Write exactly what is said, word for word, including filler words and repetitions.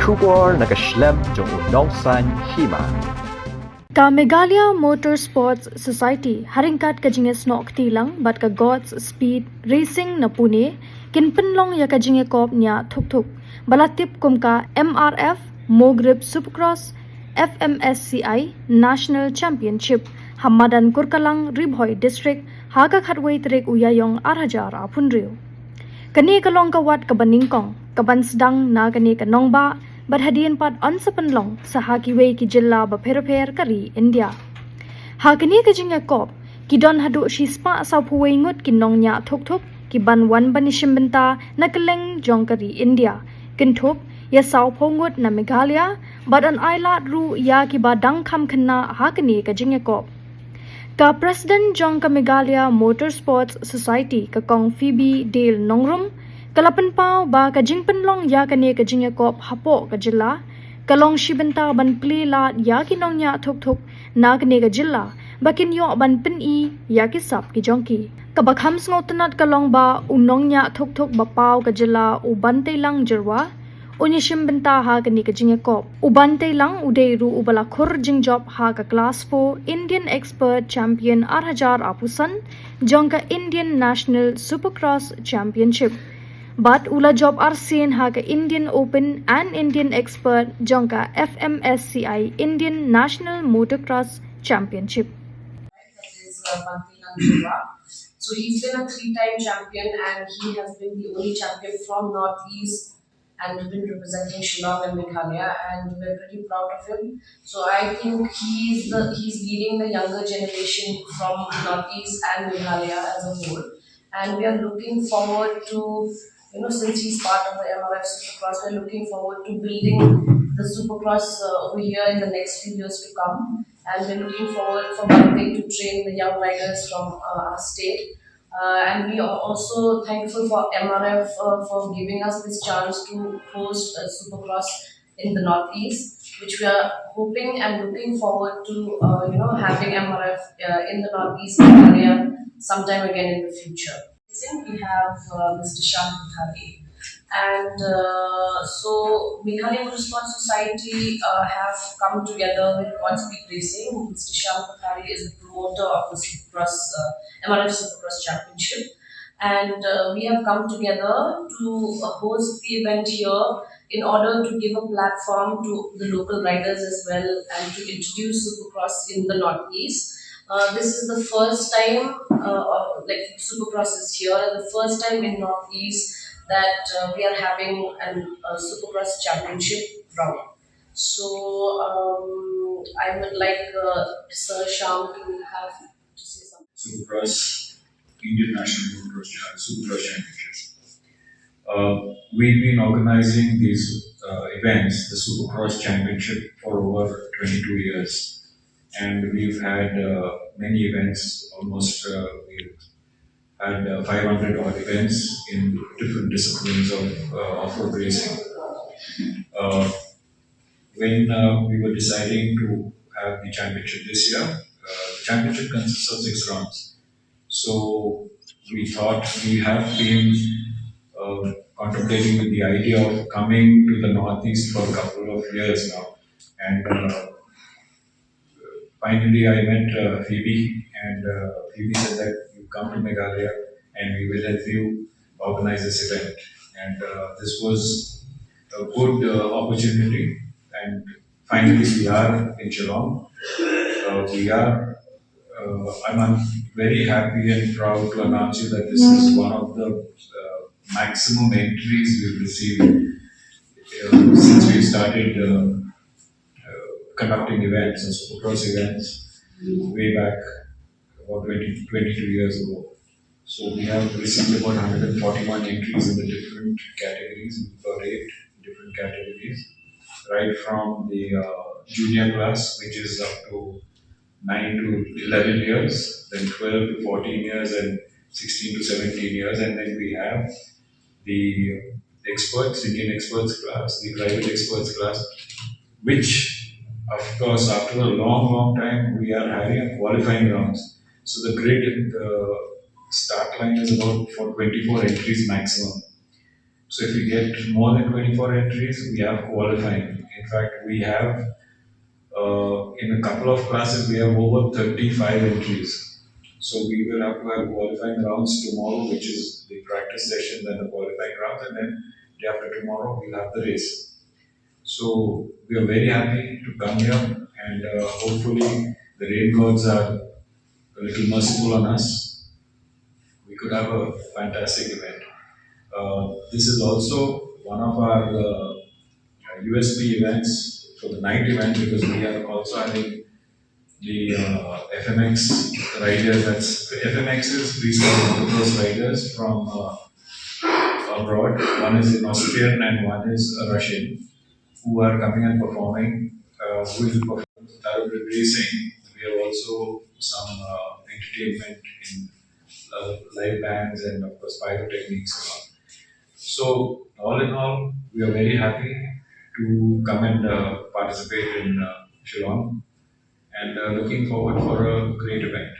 Khubor na ka shlem jong u nongsan hima. Ka Meghalaya Motor Sports Society, ha ryngkat ka jingïasnoh kti lang bad ka God's Speed Racing na Pune, kin pynlong ïa ka jingïakop ñiah thuk thuk, ba la tip kum ka M R F Mogrip Supercross F M S C I National Championship, ha madan Kurkalang, Ri Bhoi District, ha ka khatwei tarik u Ïaïong ar hajar arphew hynriew. Kane ka long ka wat kaba nyngkong kaban sdang na kane ka nongbah, bad hadien pat yn sa pynlong sa ha kiwei ki jylla bapher bapher ka ri India. Ha kane ka jingïakop, ki don haduh shispah sawphew wei ngut ki nongñiah thuk thuk kiban wan ban ïashim bynta na kylleng jong ka ri India, kynthup ïa sawphew ngut na Meghalaya, bad yn ailad ruh ïa kiba dang kham khynnah ha kane ka jingïakop. Ka President jong ka Meghalaya Motor Sports Society, ka Kong Phoebe Dale Nongrum, ka la pynpaw ba ka jingpynlong ïa kane ka jingïakop hapoh ka jylla ka long shi bynta ban plie lad ïa ki nongñiah thuk thuk na kane ka jylla, ba kin ïoh ban pyni ïa ki sap ki jong ki. Kaba kham sngewtynnat ka long ba u nongñiah thuk thuk ba paw ka jylla, u Banteilang Jyrwa, un ïashim bynta ha kane ka jingïakop. U Banteilang u dei ruh uba la khur jingjop ha ka Class four Indian Expert Champion ar hajar arphew san jong ka Indian National Supercross Championship. Bad u la jop arsien ha ka Indian Open and Indian Expert jong ka F M S C I Indian National Motocross Championship. Is, uh, Bhante Nanjua. So he's been a three-time champion, and he has been the only champion from Northeast and been representing Shillong and Meghalaya, and we're pretty proud of him. So I think he's the, he's leading the younger generation from Northeast and Meghalaya as a whole. And we are looking forward to, you know, since he's part of the M R F Supercross, we're looking forward to building the Supercross, uh, over here in the next few years to come. And we're looking forward for Bhante to train the young riders from, uh, our state. Uh, and we are also thankful for M R F, uh, for giving us this chance to host a Supercross in the Northeast, which we are hoping and looking forward to, uh, you know, having M R F, uh, in the Northeast area sometime again in the future. We have, uh, Mister Shyam Kothari. And, uh, so Meghalaya Motorsport Society, uh, have come together with Godspeed Racing. Mister Shyam Kothari is the promoter of the Supercross, uh, M R F Supercross Championship. And, uh, we have come together to, uh, host the event here in order to give a platform to the local riders as well and to introduce Supercross in the Northeast. Uh, this is the first time, uh, of, like, Supercross is here, and the first time in Northeast that, uh, we are having an, a Supercross Championship round. So, um, I would like, uh, Sir Shyam to have to say something. Supercross, Indian National Motocross Cha-, Supercross Championship. Uh, we've been organizing these, uh, events, the Supercross Championship, for over twenty-two years. And we've had, uh, many events, almost, uh, we've had, uh, five hundred odd events in different disciplines of, uh, off-road racing. Uh, when, uh, we were deciding to have the championship this year, uh, the championship consists of six rounds. So we thought, we have been, uh, contemplating with the idea of coming to the Northeast for a couple of years now. And, uh, finally, I met, uh, Phoebe, and, uh, Phoebe said that you come to Meghalaya and we will help you organize this event. And, uh, this was a good, uh, opportunity, and finally we are in Shillong. Uh, we are, uh, I'm, I'm very happy and proud to announce you that this is one of the, uh, maximum entries we've received, uh, since we started, uh, uh, conducting events and Supercross events way back about twenty, twenty-two years ago. So we have received about hundred and forty-one entries in the different categories. We've got eight different categories, right from the, uh, junior class, which is up to nine to eleven years, then twelve to fourteen years, and sixteen to seventeen years. And then we have the experts, Indian experts class, the private experts class, which, of course, after a long, long time, we are having a qualifying rounds. So the grid, the start line is about for twenty-four entries maximum. So if we get more than twenty-four entries, we have qualifying. In fact, we have, uh, in a couple of classes, we have over thirty-five entries. So we will have to have qualifying rounds tomorrow, which is the practice sessions and the qualifying rounds, and then day after tomorrow, we'll have the race. So we are very happy to come here, and uh, hopefully the rain gods are a little merciful on us. We could have a fantastic event. Uh, this is also one of our uh, U S P events for the night event, because we are also having the uh, F M X riders. That's F M X is freestyle motocross riders from uh, abroad. One is an Austrian and one is a Russian, who are coming and performing. Uh, who will perform thoroughbred racing. We have also some uh, entertainment in uh, live bands and of course pyrotechnics and all. So all in all, we are very happy to come and uh, participate in uh, Shillong, and uh, looking forward for a great event.